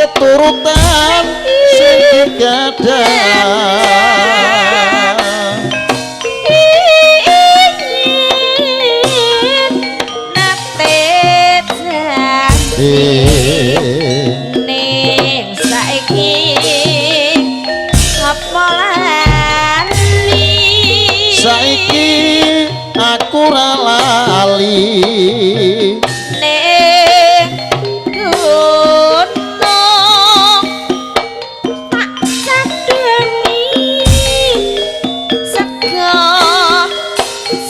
Keturutan sing digadang. Nate janji ning saiki apa lali? Saiki aku ora lali. Ning gunung tak sadengi sego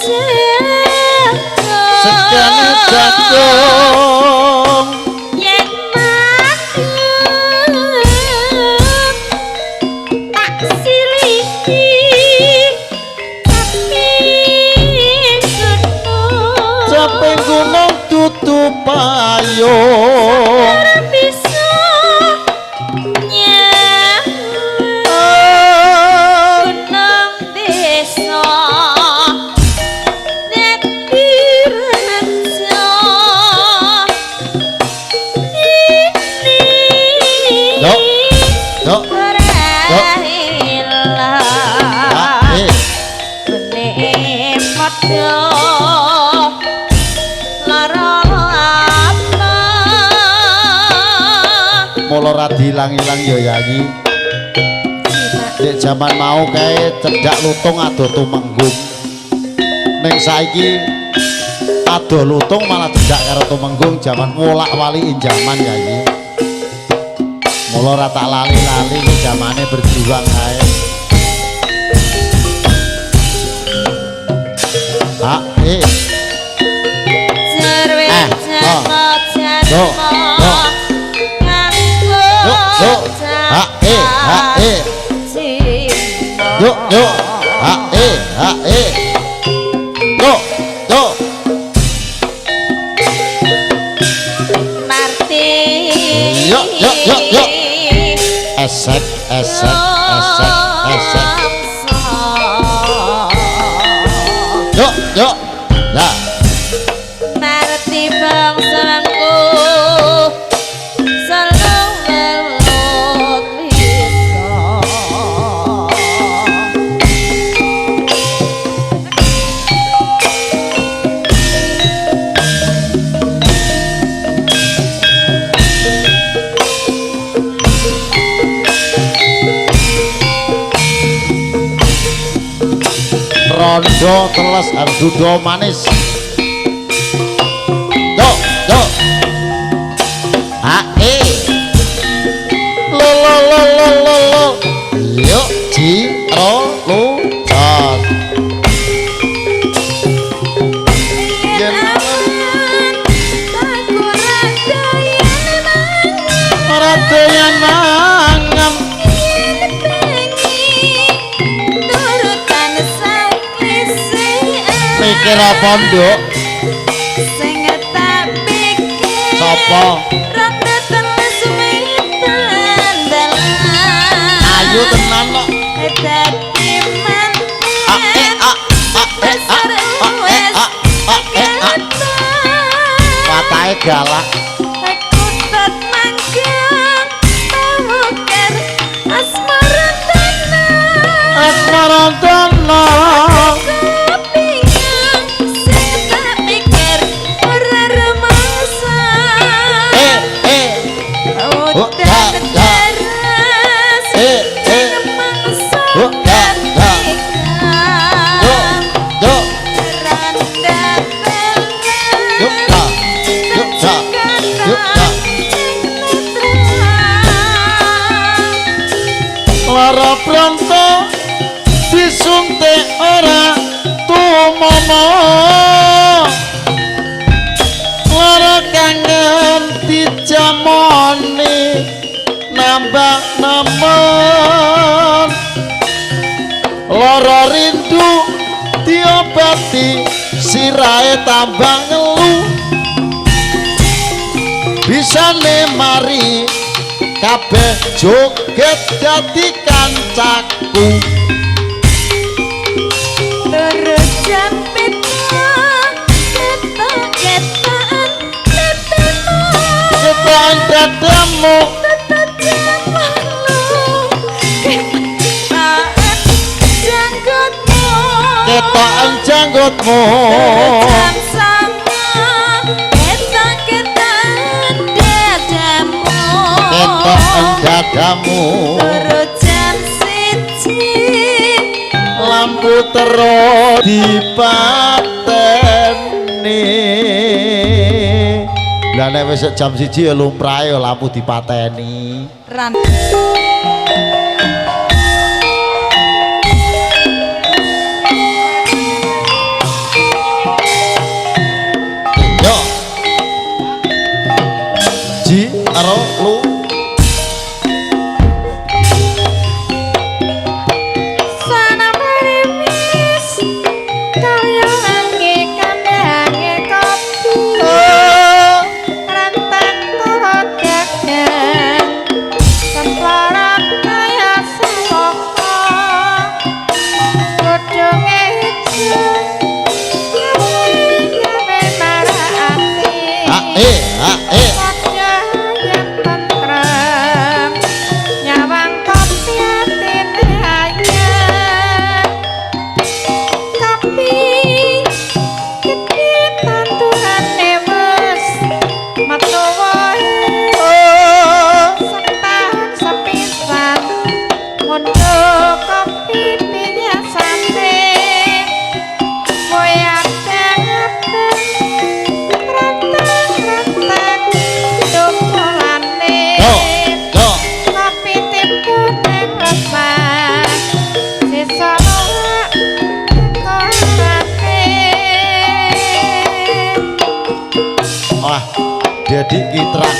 jagung. Segane jagung. Yen madu tak silihi kaping gunung. Caping gunung dudu payung. Ora bisa nyawang gunung desa dadi rejo ini. Dok, dok, ora dok. Ilang Ah, eh. Benih padha lara apa. Mula ora diilang-ilang ya Yayi. Dek jaman mau kae cedhak lutung ado tumenggung. Ning saiki ado lutung malah cedhak karo tumenggung, jaman wolak-wali jaman Yayi. Mula ora tak lali-lali iki jamane berjuang kae. Ah, eh. Jerwe Eh, jarmo Do, jarmo do. Nganggo Yuk, yuk. Ha, eh, ha, eh. Cina. Yuk, yuk. Ha, eh, ha, eh. Yuk, yuk. Marti. Yuk, yuk, yuk, yuk. Esek, esek, esek, esek. Yuk, yuk. Lah, Marti bangsaku selalu melut bisa. Rondo teles dudo manis. Yuk, yuk. Ha, eh. Lo lo lo lo lo lo. Yuk, ji ro lu jon. Yen awan aku ra doyan mangan. Ora doyan mangan. Yen bengi turutan saklisian. Mikir apa, Nduk? Sing tak pikir Sapa? Rada teles wetan dalan. Ayu tenan kok. Dadi A e manten a a e a a e a a e a. Watake galak. Aku tet manggang tawuker asmara tenan. Asmara tenan. Kepingin sing tak pikir ora rumangsa. Eh, eh. Oh, Udan da, da. deras Eh, eh. mangsa Oh, da, da. Yuk, yuk. Randa Yuk, da. Yuk, da. Yuk, da. Lara pranto disuntik ora tumomo. Lara kangen dijamoni nambah nemen. Lara rindu diobati sirahe tambah ngelu. Bisane mari kabeh joget dadi kancaku. Terus jepit ketok-ketokan tetemu. Ketokan dadamu. Tetep rambutmu. Jam 9 ketok-ketok dadamu. Ketok dadamu. Jam 1 lampu terus dipateni. Lah nek wis jam 1 ya lumrahe ya lampu dipateni. Ran. Yo. Ji karo lu. Jadi kitrang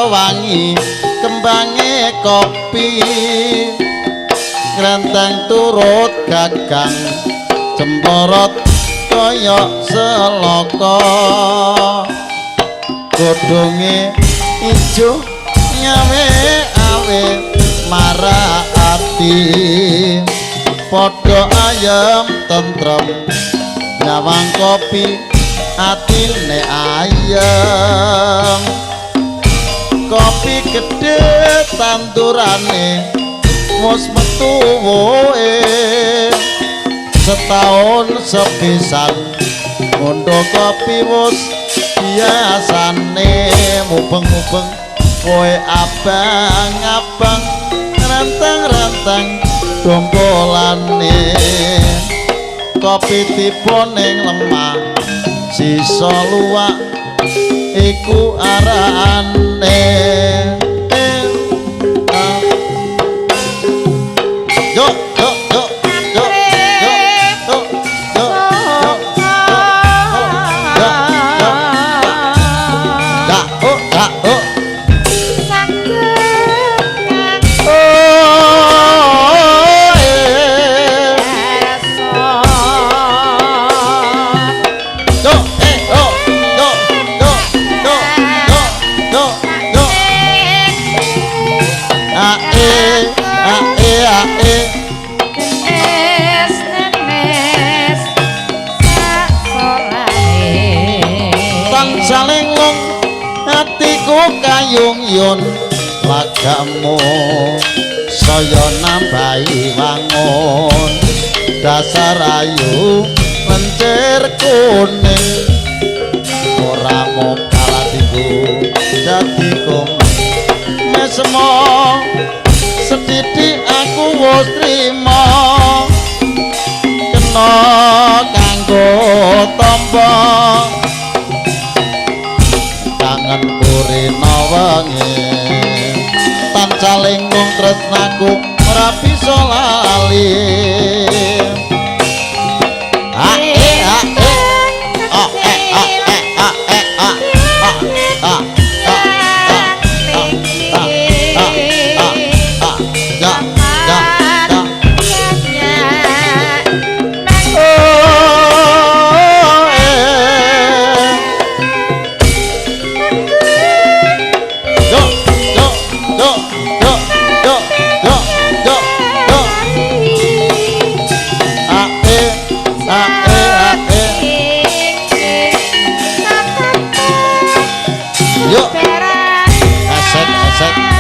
wangi kembange kopi grantang turut gagang cemporot kaya selaka godhonge ijo nyawe awe marak ati padha ayem tentrem nyawang kopi atine ayem. Kopi gedhe tandurane wis metu woe setahun sepisan ngondo kopi wis biasane mubeng-mubeng woe abang-abang rantang-rantang dongkolane kopi tiba ning lemah sisa luwak iku arane. Yo yo yo yo yo yo yo yo yo yo ya oh ya oh kayung yun lagamu saya nambahi wangun dasar ayu lencir kuning ora mokal atiku dadi kuning mesmo sethithik aku wis trima kena kanggo tampa kangen kurina wengi tansah lingkung tresnaku ora bisa lali. A e a e o e a e a e a a a a a a a a ya ya ya. Kresek.